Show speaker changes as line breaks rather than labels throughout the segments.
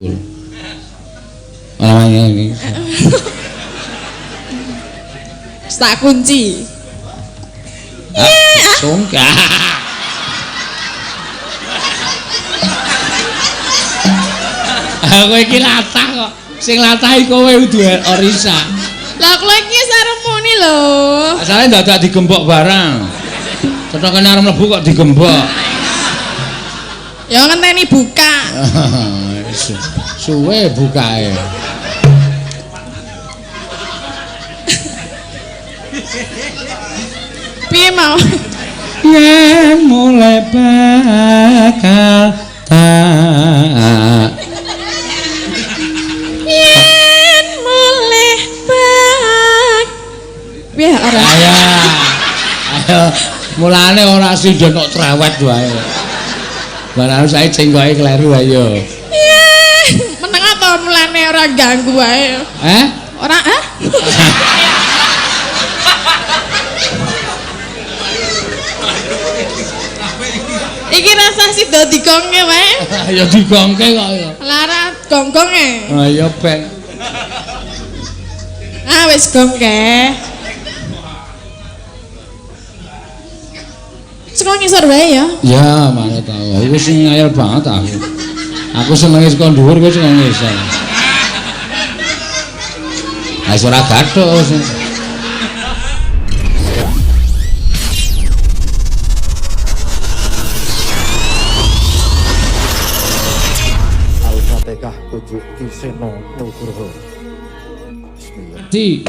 Ora iki.
Tak kunci.
Sungka. Aku iki latah kok. Sing latah iku kowe udu Orisa.
Lah kula iki wis arep muni lho.
Asale dadak digembok barang. Cethokane arep mlebu kok digembok.
Ya ngenteni buka.
Suwe bukae.
Piye mau?
Yen mulai bakal tak
yen mulai bak. Piye ora?
Ayo. Ayo, mulane ora sida kok cerewet wae. Barang sae cengkoke kleru ayo.
Meneng apa mulane ora ganggu wae.
Eh?
Ora ah? Iki rasa sida digongke wae.
Ya digongke kok ya.
Lara gonggonge.
Ah ya ben.
Ah wis gongke. Saka ngisor wae ya.
Ya, manut aku. Iku sing ngayal banget aku. Aku senenge saka dhuwur kowe sing ngisor. Ah ora gathuk sing.
Al-Fatihah tujuh Ki Seno Nugroho. Bismillah.
Di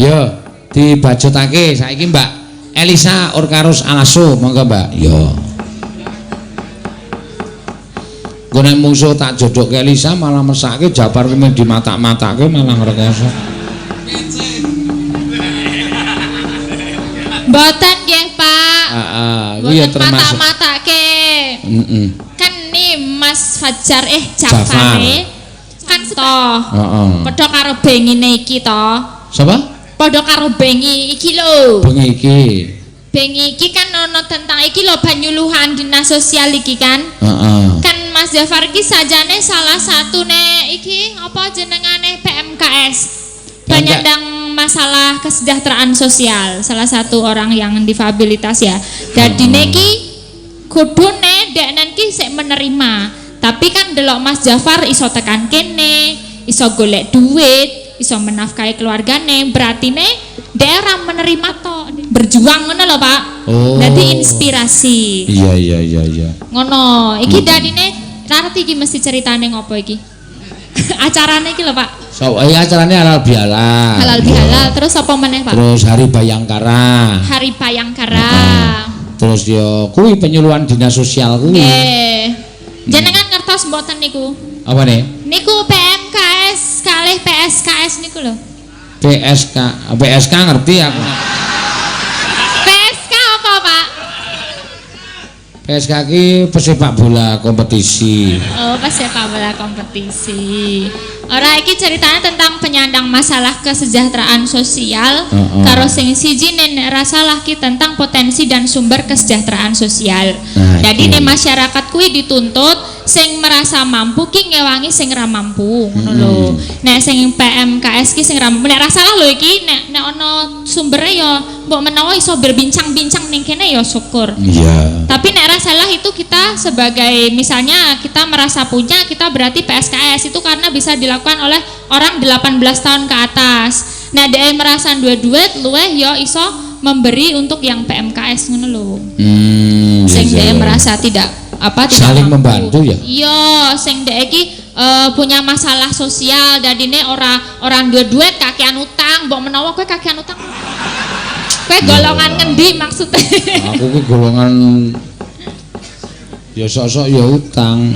Yo, dibajutake saiki Mbak Elisa Orkarus Alaso, monggo Mbak. Yo. Engko nek mungsuh tak jodohke Elisa malah mesake Japar kuwi mung dimatak-matake malah ngrekoso.
Mboten nggih, Pak.
Heeh, kuwi ya termasuk
matak-matake.
Heeh.
Kan ni Mas Fajar Jafare kan toh.
Heeh.
Padha karo bengine iki to.
Sapa?
Padha karo bengi iki lho.
Bengi iki.
Bengi iki kan ono tentang iki lho penyuluhan dinas sosial iki kan.
Heeh.
Kan Mas Jafar iki sajane salah satune iki apa jenengane PMKS. Penyandang masalah kesejahteraan sosial, salah satu orang yang difabilitas ya. Dadine ki kudune deknen ki sik menerima. Tapi kan delok Mas Jafar iso tekan kene, iso golek duit, iso menafkahi keluargane, berarti ne dia ora menerima to, berjuang ngono lho, Pak.
Oh.
Dadi inspirasi.
Iya iya iya iya.
Ngono, iki dadine ra ngerti iki mesti ceritane ngopo iki. Acarane iki lho, Pak.
So, iya acarane halal bihalal.
Halal bihalal, terus apa meneh, Pak?
Terus Hari Bayangkara.
Hari Bayangkara.
Terus yo kuwi penyuluhan dinas sosial kuwi.
Nggih. Jenengan ngertos mboten niku?
Apa nih?
Niku PMKS kalih PSKS niku lho.
PSK, PSK ngerti aku.
PSK apa, Pak?
PSK ki pesepak bola kompetisi.
Oh, pesepak bola kompetisi. Ora, iki ceritanya tentang penyandang masalah kesejahteraan sosial. Karo sing siji nek ra salah ki tentang potensi dan sumber kesejahteraan sosial.
Nah,
Jadi
iki.
nek masyarakat kuwi dituntut sing merasa mampu ki ngewangi sing ra mampu, ngono lho. Nek sing PMKS ki sing ra mampu, nek ra salah lho iki, nek nek ana sumbere ya mbok menawa iso berbincang-bincang ning kene ya syukur.
Iya.
Tapi nek ra salah itu kita sebagai misalnya kita merasa punya, kita berarti PSKS itu karena bisa dilakukan oleh orang 18 tahun ke atas. Nah, dia merasa duwe duit luweh ya iso memberi untuk yang PMKS ngono lho. Sing dia
iya.
merasa tidak apa, tidak
Saling
mampu.
Membantu ya?
Iya, sing dhek iki punya masalah sosial dadine ora ora duwe duit, kakean utang, mbok menawa kowe kakean utang. Kowe golongan ngendi maksudnya?
Aku ki golongan ya sok-sok ya utang.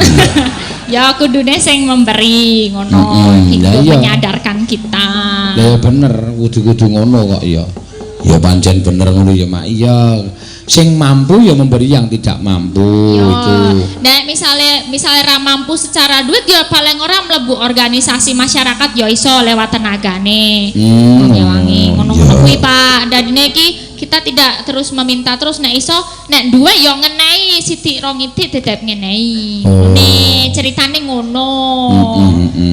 Ya kudune sing memberi ngono, gitu,
Lah iya.
menyadarkan kita.
Lah ya bener, kudu-kudu ngono kok ya. Ya pancen bener ngono ya, Mak. Iya. Sing mampu ya memberi yang tidak mampu
Yo,
itu.
Nah, misalnya misalnya ra mampu secara duit ya paling ora mlebu organisasi masyarakat ya iso lewat tenagane. Ngewangi ngono-ngono kuwi, Pak. Dadine iki kita tidak terus meminta terus, nek iso nek duwe ya ngenehi sithik rong itik tetep ngenehi.
Oh.
Nih ceritane ngono.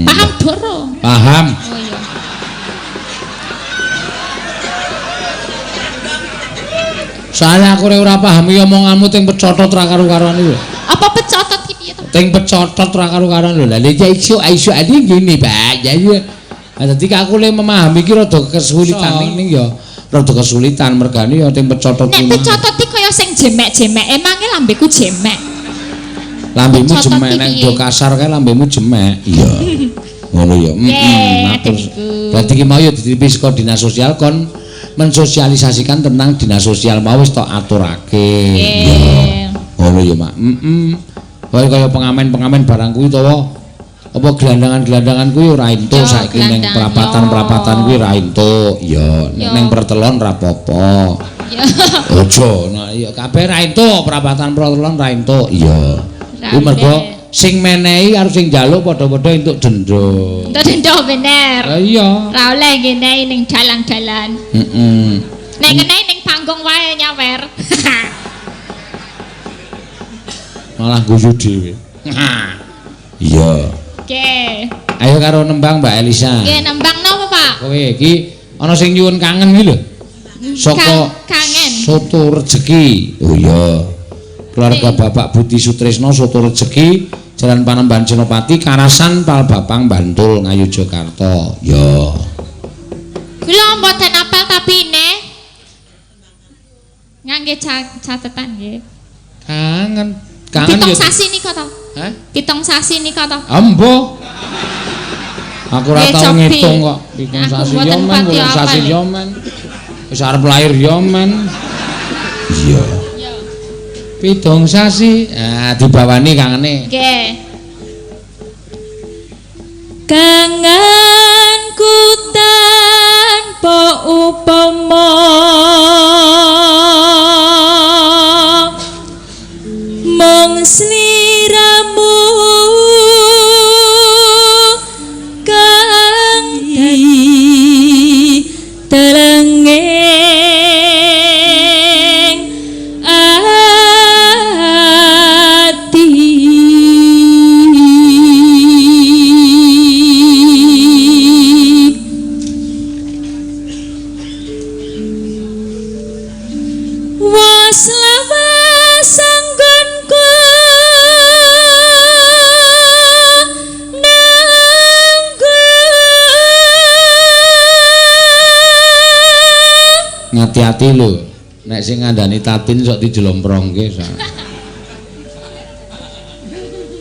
Paham doro?
Paham.
Oh iya.
Soalnya aku ora paham iki omonganmu ting pecotot ra karu-karuan iki lho.
Apa pecotot ki piye to?
Ting pecotot ra karu-karuan lho. Lah iki iso iso ini ngene, Pak. Ya iya. Nah, dadi aku le memahami iki rada kesulitan ning ya rada kesulitan mergane ya ting pecotot
Nek
kuwi.
pecotot ki kaya sing jemek-jemek, emange lambeku jemek.
Lambemu
Pecotot
jemek
ki
nek
piye?
do kasar kae lambemu jemek. Iya. Ngono ya.
Nggih,
Matur.
niku.
Berarti ki mau ya dititipi saka dinas sosial kon mensosialisasikan tentang dinas sosial mau wis tok aturake.
Nggih.
Ngono ya, Mak. Heeh. Kaya kaya pengamen-pengamen barang kuwi utawa apa gelandangan-gelandangan kuwi ora entuk
Yo,
saiki ning
gelandang,
perapatan-perapatan
yo.
Kuwi ora entuk. Ya, nek
Yo.
ning pertelon ra apa-apa.
Ya.
Aja, nah iya kabeh ra entuk, perapatan pertelon ra entuk. Iya.
Ra
Kuwi mergo
entuk.
sing menehi karo sing njaluk padha-padha entuk denda.
Entuk denda bener.
Lah iya.
Ra oleh ngenehi ning dalan-dalan.
Heeh.
Nek ngenehi ning panggung wae nyawer.
Malah guyu dhewe. Iya.
Oke.
Ayo karo nembang Mbak Elisa.
Nggih, nembang napa, Pak?
Kowe iki ana sing nyuwun kangen iki lho. Saka
Kangen.
Soto Rezeki. Oh iya. Keluarga
Nih.
Bapak Budi Sutrisno Soto Rezeki, Jalan Panembahan Senopati, Karasan, Palbapang, Bantul, Ngayogyakarta. Ya.
Kula mboten apal tapi ne ngangge catetan nggih.
Kangen. Kangen
Pitung
ya.
sasi nika to.
Hah?
7 sasi nika to.
Embo. Aku ora
Nggih,
tau
cobi.
ngitung kok. Pitung
Aku
sasi
mboten
yo men,
pati
8 sasi
apal.
yo men. Wis arep lahir yo men. Iya.
Yo.
7 sasi. Ah, dibawani kangene.
Nggih. Kangenku tanpa upama mung sliramu kang dadi telenging ati. Lawas-lawas anggonku nanggu.
Ngati-ati lho, nek sing ngandani Tatin sok dijelomprongke sa.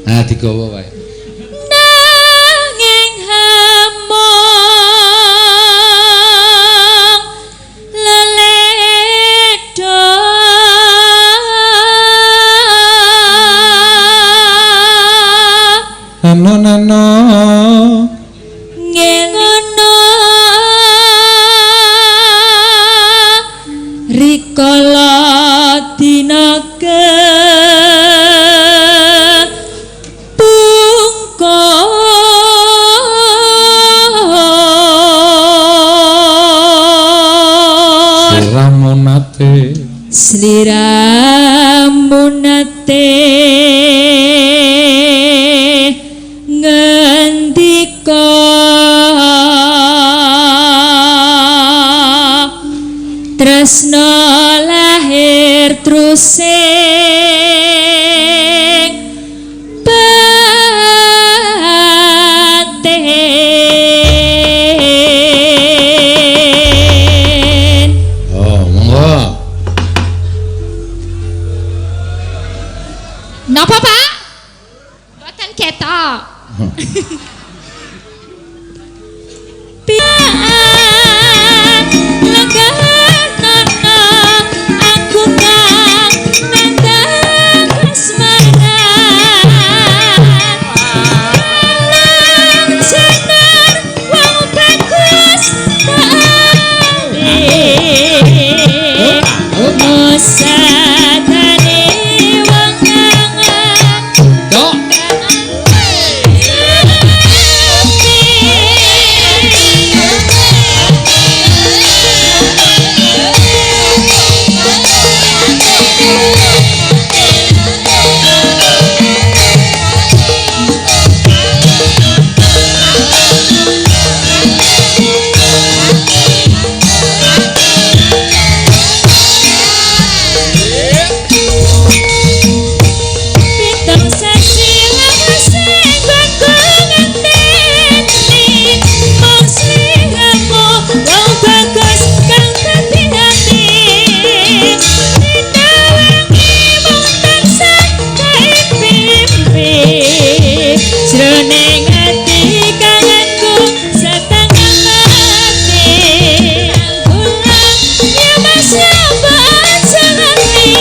Nah, digawa wae.
Nanging hamong leledo
Nano nano
ngelono rikala dina kepungkur.
Sliramu nate,
Sliramu nate ngendika tresna lahir trusing batin.
Oh, monggo.
Napa, Pak? Mboten ketok. Pian lengganono aku kang nandang kasmaran. Lang jenar wong bagus tak Musadane wong kangen.
Tok.
Pitung sasi lawase nggonku ngenteni mung sliramu wong bagus kang dadi ati. Ditawangi mung tansah kaimpi jroning ati kangenku setengah mati. Anggulan ya mas apa aja ngerti.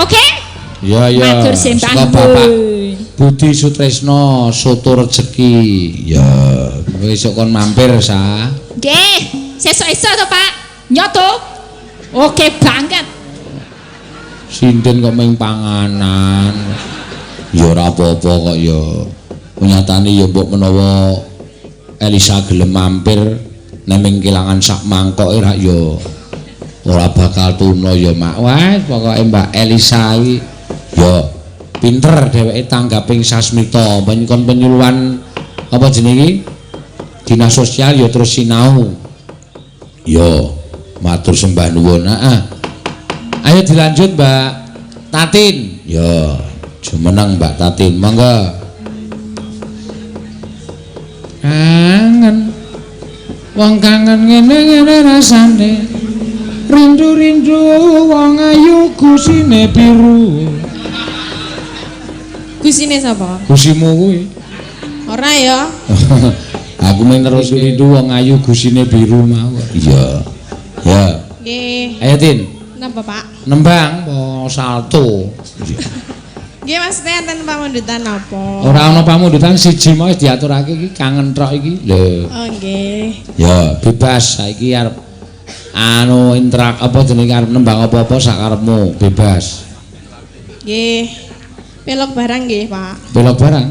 Oke?
Ya ya.
Matur sembah
Saka Bapak
nuwun.
Budi Sutresno soto rejeki. Ya, besok kon mampir sa.
Nggih, sesuk-esuk to, Pak. Nyoto. Oke banget.
Sinden kok ming panganan. Ya ora apa-apa kok ya. Nyatane ya mbok menawa Elisa gelem mampir nek ming kelangan sak mangkoke rak ya ora bakal tuna ya Mak. Wah, pokoke Mbak Elisa iki ya pinter dheweke tanggaping sasmita, kon penyuluhan apa jenenge iki? Dinas Sosial ya terus sinau. Ya, matur sembah nuwun. Heeh. Ayo dilanjut Mbak Tatin. Ya, jumeneng Mbak Tatin, monggo. Kangen. Wong kangen ngene-ngene rasane. Rindu-rindu wong ayu gusine biru.
Gusine sapa?
Gusimu kuwi.
Ora ya.
Aku mung terus rindu wong ayu gusine biru mau. Iya. Ya.
Nggih.
Ayo Tin.
Napa, Pak?
Nembang apa salto?
Nggih, maksudnya enten pamundutan napa?
Ora ana pamundutan siji mau wis diaturake iki kangen tok iki. Lho.
Oh, nggih.
Ya, bebas saiki arep anu intrak apa jenenge arep nembang apa-apa sak karepmu, bebas.
Nggih. Pelok barang nggih, Pak.
Pelok barang?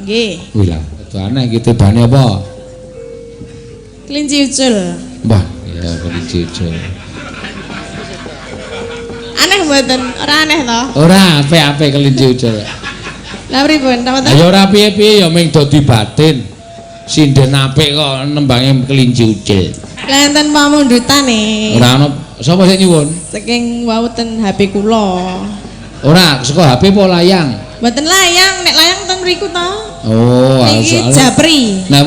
Nggih.
Wih lah, itu aneh iki tibane apa?
Kelinci ucul.
Mbah, ya kelinci ucul.
Aneh mboten? Ora aneh to?
Ora, apik-apik kelinci ucul.
Lah pripun?
Ya ora piye-piye ya ming dadi batin. Sinden apik kok nembange kelinci ucul.
Lah enten pamundhutane.
Ora ana sapa sing nyuwun?
Saking wau ten HP kula.
Ora, saka HP apa layang?
Mboten layang, nek layang ten mriku to.
Oh,
niki japri.
Nek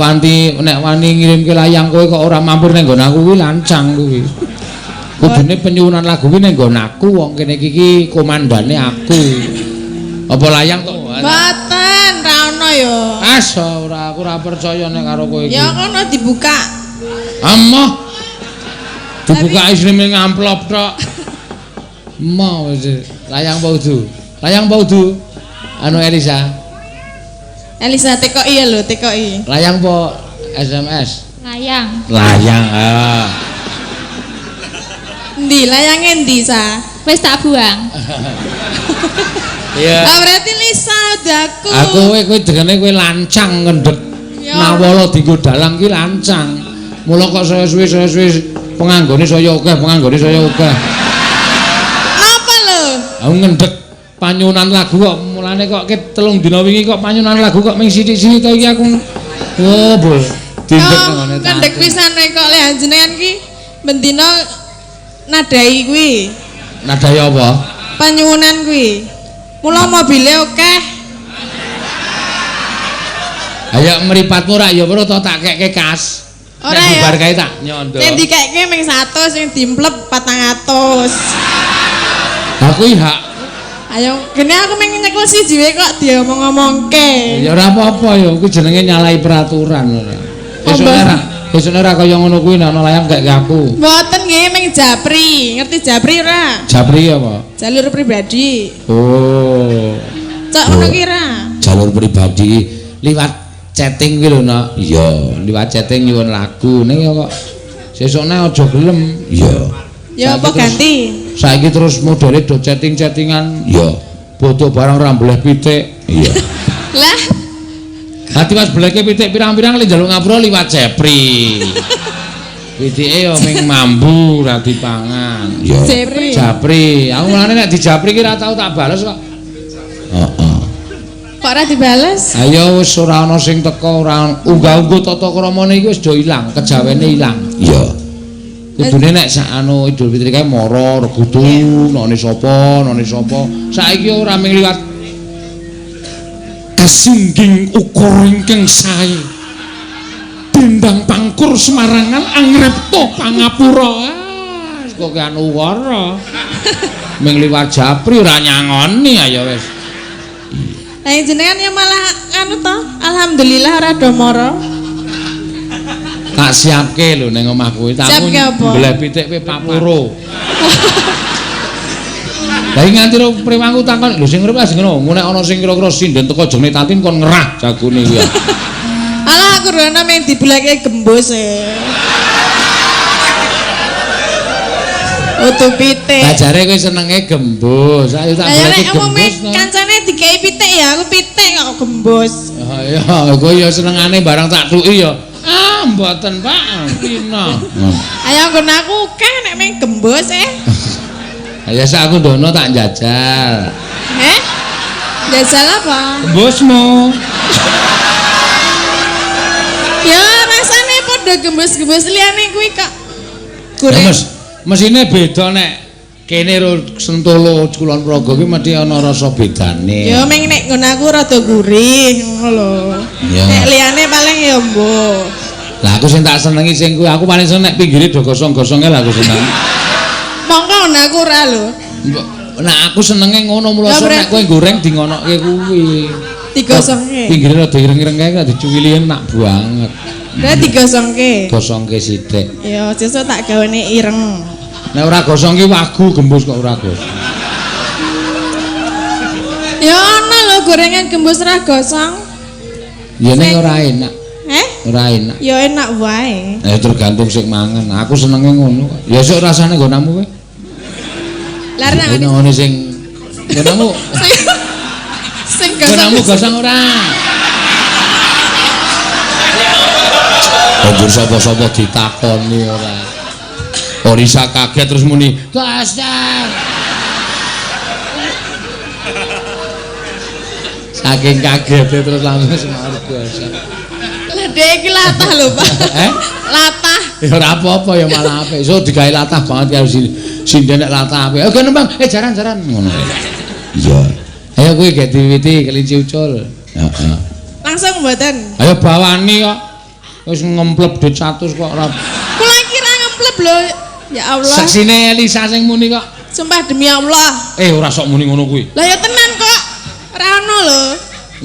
wani ngirimke layang kowe kok ora mampir ning nggon aku kuwi lancang kuwi. Kudune penyuwunan lagu kuwi ning nggon aku, wong kene iki komandane aku. Apa layang kok?
Mboten, ra ono ya.
As ora, aku ora percaya nek karo kowe iki.
Ya kono dibuka.
Amoh. Dibuka isine ngamplop tok. Mau wis layang apa udu? Layang apa udu? Anu Elisa.
Elisa TKI ya lho, TKI.
Layang apa SMS?
Layang.
Layang, ah.
Endi layange endi, Sa?
Wis tak buang.
Iya.
Ah berarti Lisa udah aku.
Aku kowe dengene kowe lancang ngendhet. Nawala dienggo dalang ki lancang. Mula kok saya suwe penganggone saya akeh, penganggone saya akeh.
Apa lho?
Aku ngendhet panyunan lagu kok mulane kok ket 3 dina wingi kok panyunan lagu kok ming sithik-sithik to iki aku. Oh, bol. Dindek ngene ta.
Ngendhek pisan kok lek jenengan ki bendina nadai kuwi.
Nadai apa?
Panyuwunan kuwi. Mula mobile akeh.
Ayo mripatmu rak ya perlu to tak kekke kas.
Ora ya.
Bubar kae tak nyondo.
Sing dikekke ming 100, sing dimplep 400.
Aku iki hak.
Ayo, gene aku ming nyekel siji wae kok diomong-omongke.
Ya ora apa-apa ya, kuwi jenenge nyalahi peraturan ora. Besok ora kaya ngono kuwi nek ana layang gak aku.
Mboten nggih ming japri. Ngerti japri ora?
Japri apa?
Jalur pribadi.
Oh.
Cok ngono ki ora?
Jalur pribadi liwat chatting kuwi lho, Nak. Iya, liwat chatting nyuwun lagu ning ya kok sesukne aja gelem. Iya.
Ya apa ganti?
Saiki terus modele do chatting-chattingan. Iya. Bodo barang ora mbleh pitik. Iya.
Lah
hati mas bleke pitik pirang-pirang le njaluk ngapura liwat Jepri. Pitike ya ming mambu ora dipangan. Iya.
Jepri.
Japri. Aku mulane nek dijapri ki ora tau tak bales kok. Heeh.
Kok ora dibales?
Ayo wis ora ana sing teko ora unggah-ungguh tata kramane iki wis do ilang, kejawene ilang. Iya. Kudune nek sak anu Idul Fitri kae mara regudu none sapa, none sapa. Saiki ora ming liwat kasingging ukara ingkang sae. Dendang pangkur Semarangan angrepta pangapura. Ah, kok anu ukara. Ming liwat japri ora nyangoni ayo wis.
Lah jenengan ya malah anu to, alhamdulillah ora do mara.
Tak siapke lho ning omah kuwi. Tak mbleh pitik kowe 4. Lah iki nganti prewangku takon, lho sing urip sing ngono, nek ana sing kira-kira sinden teko jenenge Tatin kon ngerah jagone kuwi.
Alah aku rono mung dibeleke gembus e. Utu pitik.
Lah jare kowe senenge gembus. Ayo tak beleke gembus.
Kancane dikei pitik ya, aku pitik kok gembus.
Oh iya, kowe ya senengane barang tak tuki ya. Ah, mboten Pak, pina.
Ayo nggon aku akeh nek mung gembus e.
Ayo sak aku ndono tak njajal.
Heh? Njajal apa?
Gembusmu.
Ya rasane padha gembus-gembus liyane kuwi kok. Goreng.
Mesine beda nek Kene ro Sentolo Kulon Progo ki mesti ana rasa bedane.
Ya meng nek nggon aku rada gurih ngono lho. Nek liyane paling ya mbuh.
Lah aku sing tak senengi sing kuwi, aku paling seneng nek pinggire do gosong-gosonge lah aku seneng.
Monggo nggon aku ora lho.
Nah aku senenge ngono mula nek kowe goreng di ngonoke kuwi.
Digosongke.
Pinggire rada ireng-ireng kae nek dicuwili enak banget.
Lah digosongke.
Gosongke sithik.
Ya sesuk tak gawene ireng.
Nek ora gosong ki wagu gembus kok ora gosong.
Ya ana lho gorengan gembus ora gosong.
Ya ning ora enak.
Heh?
Ora enak.
Ya enak wae.
Ya tergantung sing mangan. Aku senenge ngono kok. Ya sok rasane nggonamu kowe.
Lah nek
ngene sing nggonamu
sing gosong.
Nggonamu gosong ora? Banjur sapa-sapa ditakoni ora. Orisa kaget terus muni, "Gosong." Saking kagetnya terus langsung semaur gosong.
Lah dhek iki latah lho, Pak.
Eh?
Latah.
Ya ora apa-apa ya malah apik. So digawe latah banget karo sinden nek latah apik. Oke nembang, jaran-jaran ngono. Iya. Ayo kowe gek diwiti kelinci ucul. Heeh.
Langsung mboten.
Ayo bawani kok. Wis ngemplep dit 100 kok ora.
Kula kira ngemplep lho. Ya Allah.
Saksine Elisa sing muni kok.
Sumpah demi Allah.
Ora sok muni ngono kuwi.
Lah ya tenan kok. Ora ono lho.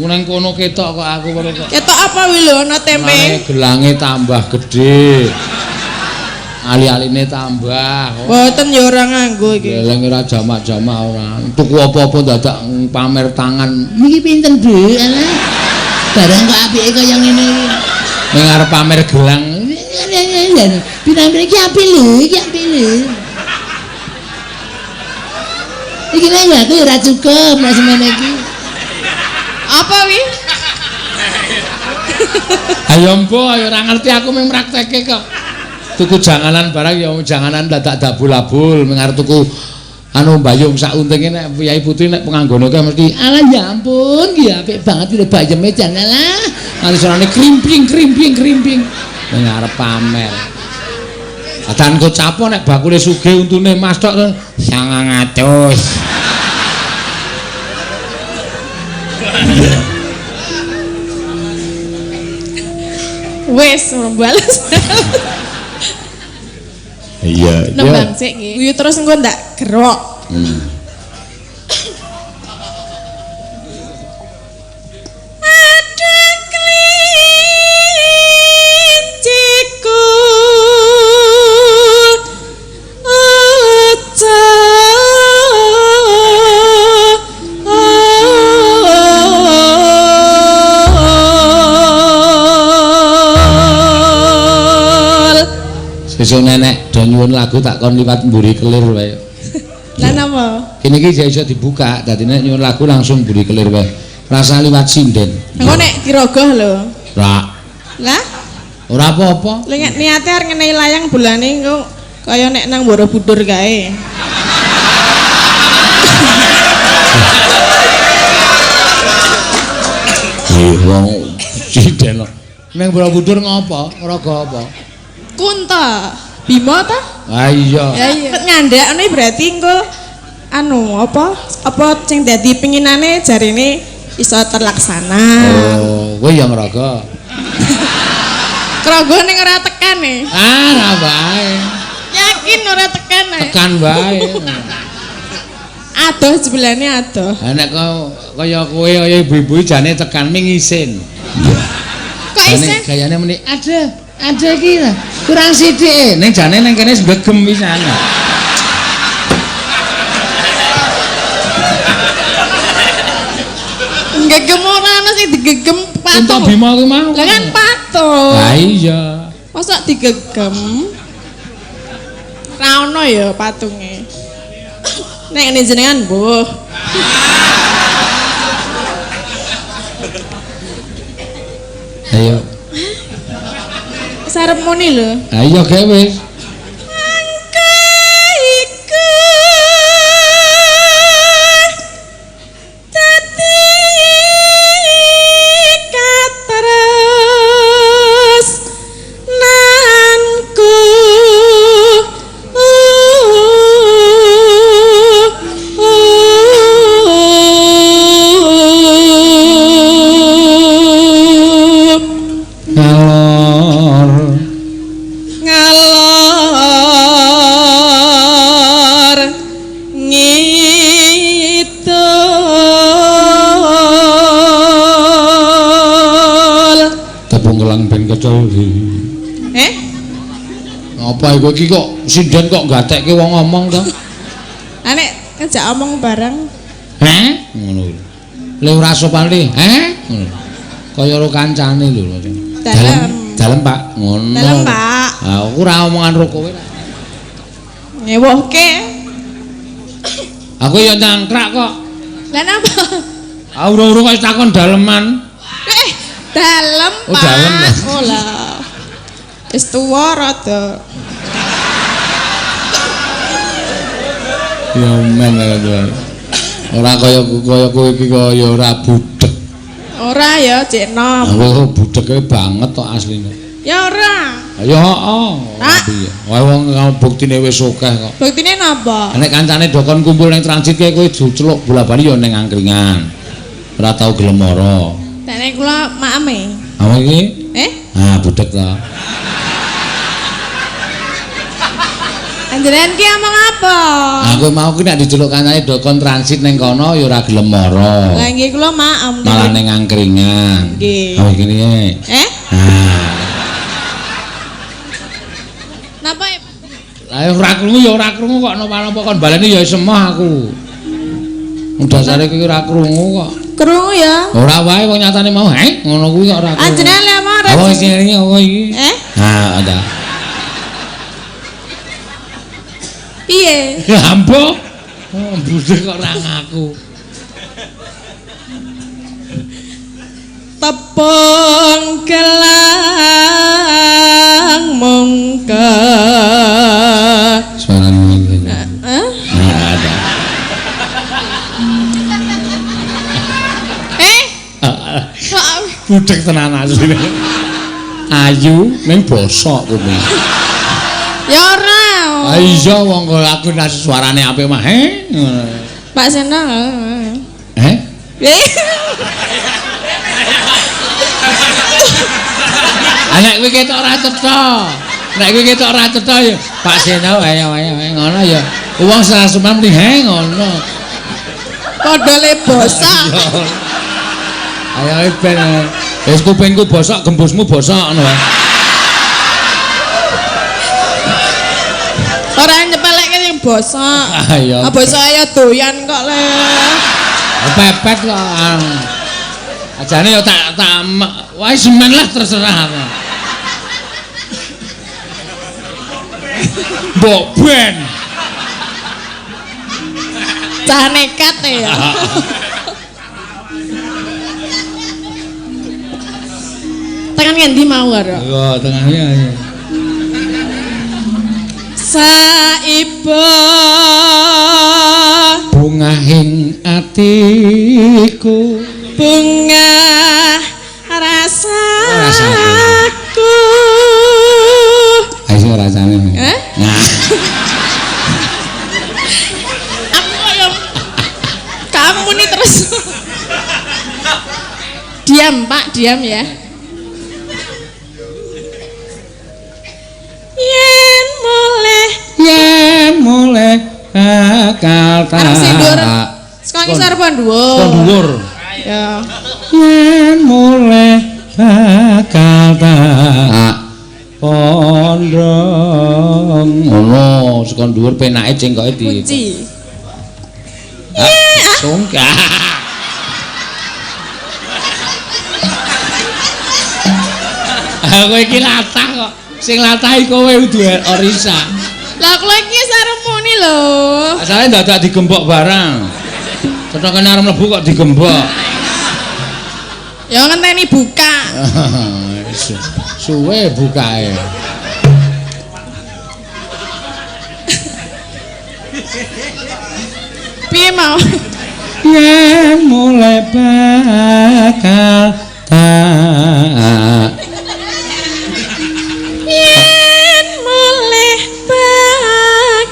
Nang kono ketok kok aku weruh kok.
Ketok apa wi lho ana tempe.
Gelange tambah gedhe. Ali-aline tambah.
Mboten ya ora nganggo iki.
Geleng ora jamak-jamak ora. Tuku apa-apa dadak pamer tangan. Niki pinten, Bu? Alah. Barang kok apike kaya ngene iki. Ning arep pamer gelang. Pinang iki apik lho, iki apik lho. Iki lha aku ora cukup nek semene iki.
Apa wi?
Ayo mbo, ayo ora ngerti aku mung praktekke kok. Tuku janganan barang ya janganan dadak dabul-abul, mung arep tuku anu mbayung sak untinge nek Kyai Putri nek penganggone kae mesti alah ya ampun ki apik banget lho bayeme jan alah. Nganti suarane krimping krimping krimping. Mung arep pamer. Dan kok capo nek bakule sugih untune mas tok 900.
Wes bales.
Iya,
nembang sik nggih. Guyu terus engko ndak gerok. Ada kelinciku
Sesuk nenek do nyuwun lagu tak kon liwat mburi kelir wae.
Lah napa?
Kene iki iso dibuka, dadi nek nyuwun lagu langsung mburi kelir wae. Rasa liwat sinden.
Engko nek dirogoh lho.
Ora.
Lah?
Ora apa-apa.
Lha nek niate arep ngenehi layang bulane engko kaya nek nang Borobudur kae.
Wong sinden. Nang Borobudur ngopo? Ngrogoh apa?
Kunta Bima ta?
Ah iya.
Ya iya. Ngandhakne berarti engko anu apa? Apa sing dadi pinginane jarine iso terlaksana.
Oh, kowe ya ngrogo.
Krogo ning ora tekan e.
Ah, ora wae.
Yakin ora tekan ae.
Tekan wae.
Adoh jebulane adoh.
Ha nek kaya kowe kaya ibu-ibu jane tekan ming isin. Iya.
Kok isin?
Gayane muni, "Aduh, ada iki lah, kurang sithik." Ning jane ning kene sgegem pisan.
Gegem ora ana sing digegem patung.
Unta Bima kuwi mau.
Lah kan patung.
Lah iya.
Mosok digegem? Ra ono ya patunge. Nek ngene jenengan mbuh.
Ayo.
Sarep muni lho.
Ha iya ge wis.
Angka iku dadi katres nanku.
Jauhi.
Eh?
Apa iku iki kok sinden kok gatekke wong ngomong to?
Lah nek ngejak omong bareng.
Heh? Ngono kuwi. Le ora sopan li, heh? Ngono. Kaya ro kancane lho.
Dalem.
Dalem, Pak. Ngono.
Dalem, Pak.
Ha, aku ora omongan ro kowe.
Ngewuhke.
Aku ya nyangkrak kok.
Lah napa?
Ah urung-urung kok takon daleman.
Dalem,
Oh,
Pak.
dalem.
Oh lah. Wis tuwa rada.
Ya men ya. Ora kaya kaya kowe iki kaya ora budhek.
Ora ya, cek nom.
Aku budheke banget tok asline.
Ya ora.
Ya heeh. Piye? Wae wong buktine wis akeh kok.
Buktine napa?
Nek kancane dokon kumpul ning transit kae kowe diceluk bola-bali ya ning angkringan. Ora tau gelem mara.
Nek nek kula maeme.
Apa iki?
Eh?
Ah, budhek ta.
Anjenengan ki omong apa?
Aku mau ki nek diceluk kancane dokon transit ning kono ya ora gelem mara.
Lah nggih kula maem.
Malah ning angkringan.
Nggih.
Apa iki?
Eh?
Ah.
Napa?
Lah ora krungu ya ora krungu kok napa-napa kon baleni ya semoh aku. Wong dasare kowe ora krungu kok.
Krungu ya.
Ora wae wong nyatane mau, heh, ngono kuwi kok ora krungu.
Anjenengan lek mau ora.
Apa sing ngene apa iki?
Eh?
Ha, ada.
Piye?
Ya ambo. Oh, budhek kok ora ngaku.
Tepung gelang mongko.
Suarane ngene.
Hah?
Nah, ada.
Eh?
Budhek tenan asline. Ayu ning bosok kuwi.
Ya ora.
Ah iya wong kok aku nek suarane apik mah he.
Pak Seno.
Eh? Nek kowe ketok ora cetha. Nek kowe ketok ora cetha ya Pak Seno ayo ayo ngono ya. Wong sasuman muni he ngono.
Padha le bosok.
Ayo ben wis kupingku bosok gembusmu bosok ngono wae.
Ora nyepelekke sing bosok.
Ayo.
Ah bosok ya doyan kok le.
Pepet kok. Ajane ya tak wae semen lah terserah aku. Mbok ben.
Cah nekat ya. Tekan ngendi mau karo?
Iya, tengahnya ayo.
Saiba
bungahing atiku,
bunga rasaku.
Ayo rasane.
Eh?
Nah.
Aku koyo kamu nih terus. Diam, Pak, diam ya. Yen mulih,
yen mulih bakal tak.
Arep sindur. Saka ngisor apa dhuwur?
Saka dhuwur.
Ya.
Yen mulih bakal tak pondong. Ngono, saka dhuwur penake cengkoke di.
Kunci.
Sungkah. Aku iki latah kok. Sing latah iku kowe kudu Orisa.
Lah kula iki wis arep muni lho.
Asale dadak digembok barang. Cethokane arep mlebu kok digembok.
Ya ngenteni buka.
Suwe bukae.
Piye mau?
Yen mulai bakal tak.
Yen mulih bak.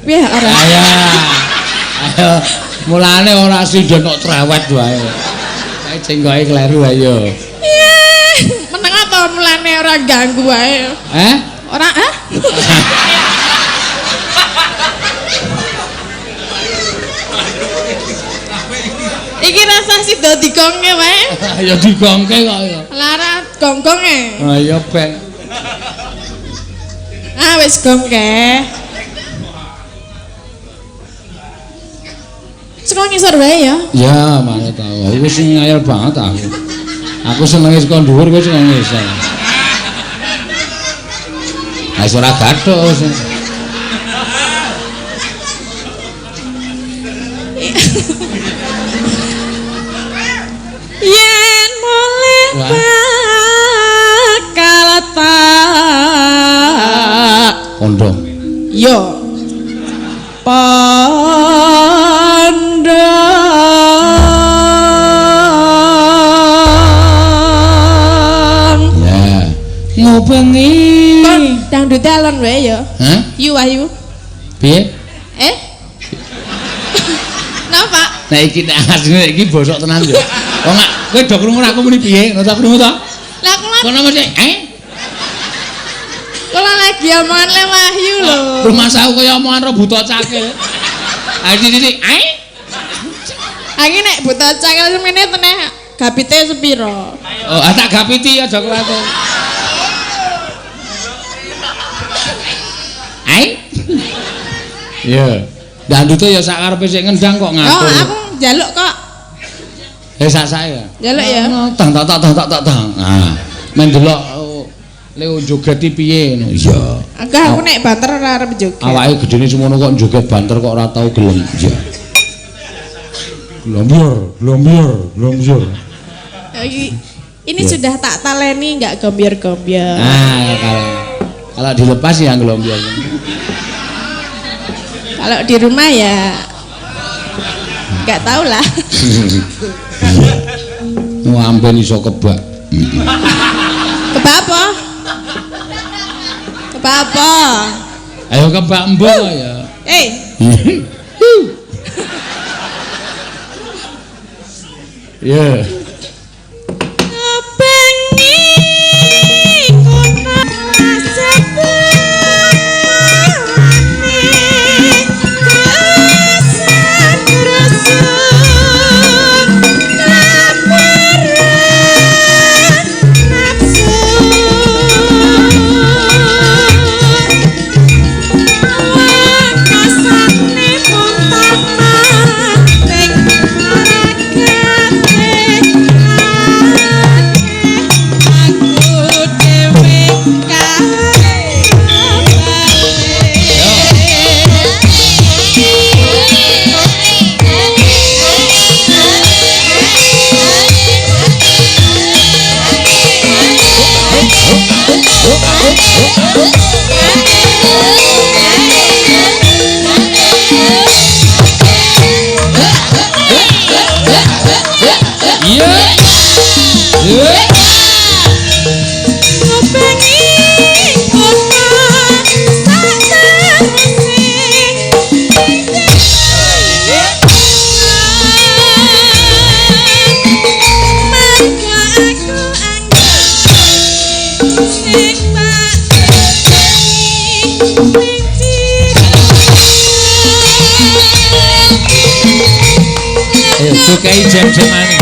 Piye ora?
Ayo. Ayo, mulane ora sida kok trewet wae. Kae cengkoke kleru ayo.
Meneng apa mulane ora ganggu wae.
Eh?
Ora, eh? Iki rasa sida digongke wae.
Ya digongke kok ya.
Lara gong-gonge.
Ah ya ben.
Ah wis gongke. Saka ngisor wae ya.
Ya, manut aku. Aku sing ngayal banget aku. Aku senenge saka dhuwur kowe sing ngisor. Ah ora gathuk sing.
Yen mulih bakal tak
kondong.
Yo. Pondong.
Ya. Ngubengi.
Dangdute alon wae ya.
Hah?
Yu Wahyu.
Piye?
Eh? Napa?
Nek iki nek asline iki bosok tenan yo. Wong kowe do krungu aku muni piye? Ngono ta krungu ta?
Lah kula
kono mesti eh?
Kula lagi omongan le Wahyu lho.
Rumah aku kaya omongan ro buta cakil. Ayo sithik eh?
Iki nek buta cakil semene teneh gapite sepiro?
Oh, ah tak gapiti aja kuwatir. Ai? Iya. Dandute ya sak karepe sik ngendang kok ngatur.
Oh, aku njaluk kok.
Eh sak-sak ya.
Njaluk ya.
Tang tak tak tak tak tang. Nah, men delok Leo joget iki piye ngono. Iya.
Agak aku nek banter ora arep joget.
Awake gedene semono kok joget banter kok ora tau gelem. Iya. Glombior, glombior, glombior.
Ini ya. Sudah tak taleni enggak gombior-gombior.
Nah, kalau dilepas ya glombior.
Kalau di rumah ya enggak tahu lah.
Ngamben iso kebak.
Kebak apa? Kebak apa?
Ayo kebak mbok ya.
Eh.
Ya. Cukai jam-jamane.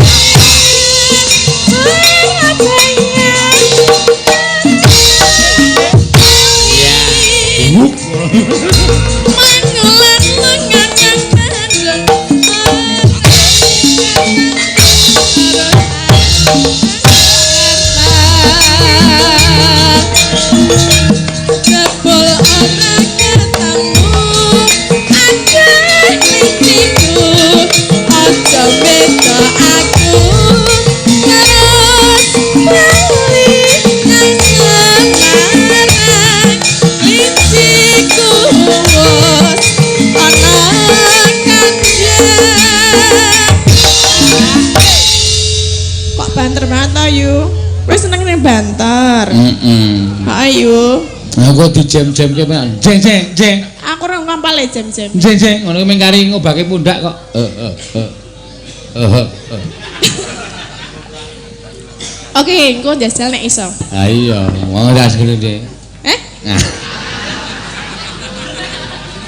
Kok banter banget to, Yu? Kowe seneng ning banter.
Heeh.
Ayo.
Aku dijam-jamke penan. Jeng jeng jeng.
Aku ora ngampale jam-jam.
Jeng jeng ngono kuwi mung kari ngobake pundak kok. Heeh heeh. Heeh.
Oke, engko njajal nek iso.
Ha iya, wong ora segene.
Eh?
Nah.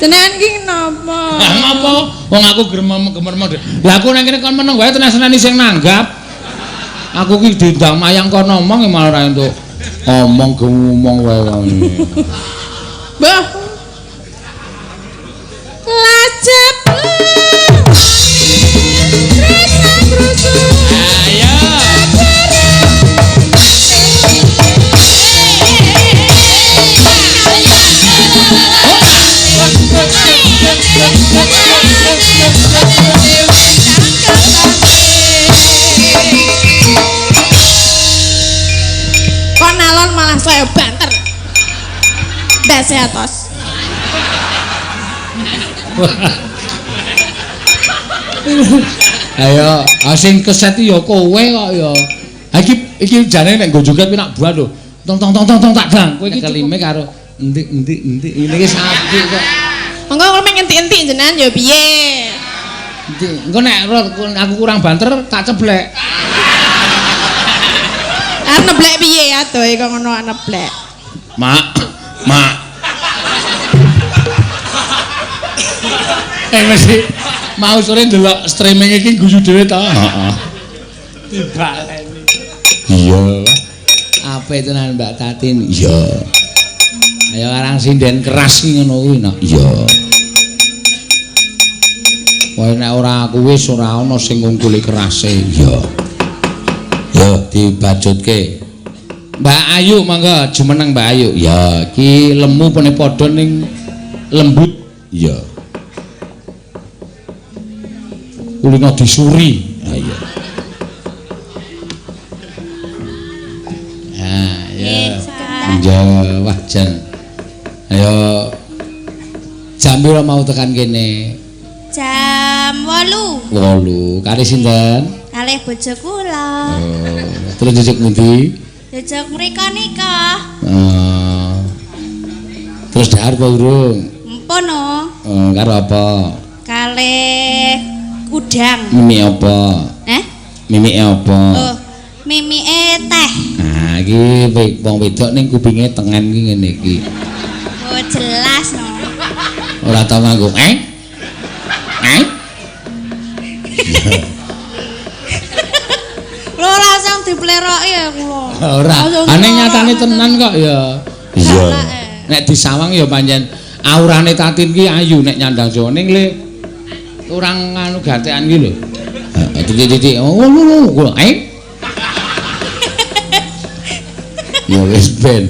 Jenengan ki napa?
Lah ngapa? Wong aku gremem-gemerem. Lah aku nang kene kon meneng wae tenan-tenani sing nanggap. Aku ki diundang mayang kon ngomong malah ora entuk omong ngomong wae wong.
Mbah. Lajep.
Ayo.
Kok nalon malah saya banter. Ndase atos.
Ayo, sing keset ya kowe kok ya. Ha iki jane nek nggo joget kuwi nak buah lho. Tong tong tong tong tong tak dang. Kowe iki kelime karo entik entik entik ngene iki sapi kok.
Monggo kula meng entik-entik jenengan ya piye?
Entik. Engko nek aku kurang banter tak ceblek.
Arep neblek piye adohe kok ngono neblek.
Mak, mak. Mesti mau sore ndelok streaming iki guyu dhewe ta? Heeh. Dibaleni. Iya. Apik tenan Mbak Tatin. Iya. Ayo arang sinden keras ki ngono kuwi nak. Iya. Wae nek ora aku wis ora ana sing ngungkuli kerase. Iya. Yo dibajutke. Mbak Ayu monggo jumeneng Mbak Ayu. Ya, iki lemu pene padha ning lembut. Iya. Kulino disuri. Ha iya. Ah, ya. Iya, wah jan. Ayo. Jam piro mau tekan kene?
Jam 8.
8. Kalih sinten?
Kalih bojo kula.
Oh, terus jejeg ngendi?
Jejeg mriko nika.
Oh. Terus dahar apa urung?
Empun no.
Oh, karo apa?
Kalih udang.
Mimik apa?
Eh?
Mimike apa?
Oh, mimike teh.
Nah, iki wong wedok ning kupinge tengen iki ngene iki.
Oh, jelas no.
Ora tau nganggo eh? Eh?
Lho langsung dipleroki ya kula.
Ora. Ane nyatane tenan kok ya. Iya. Nek disawang ya pancen aurane Tatin ki ayu nek nyandang Jawa ning le kurang anu gatekan ki lho. Heeh, titik-titik. Oh, lho, lho, eh. Ya wis ben.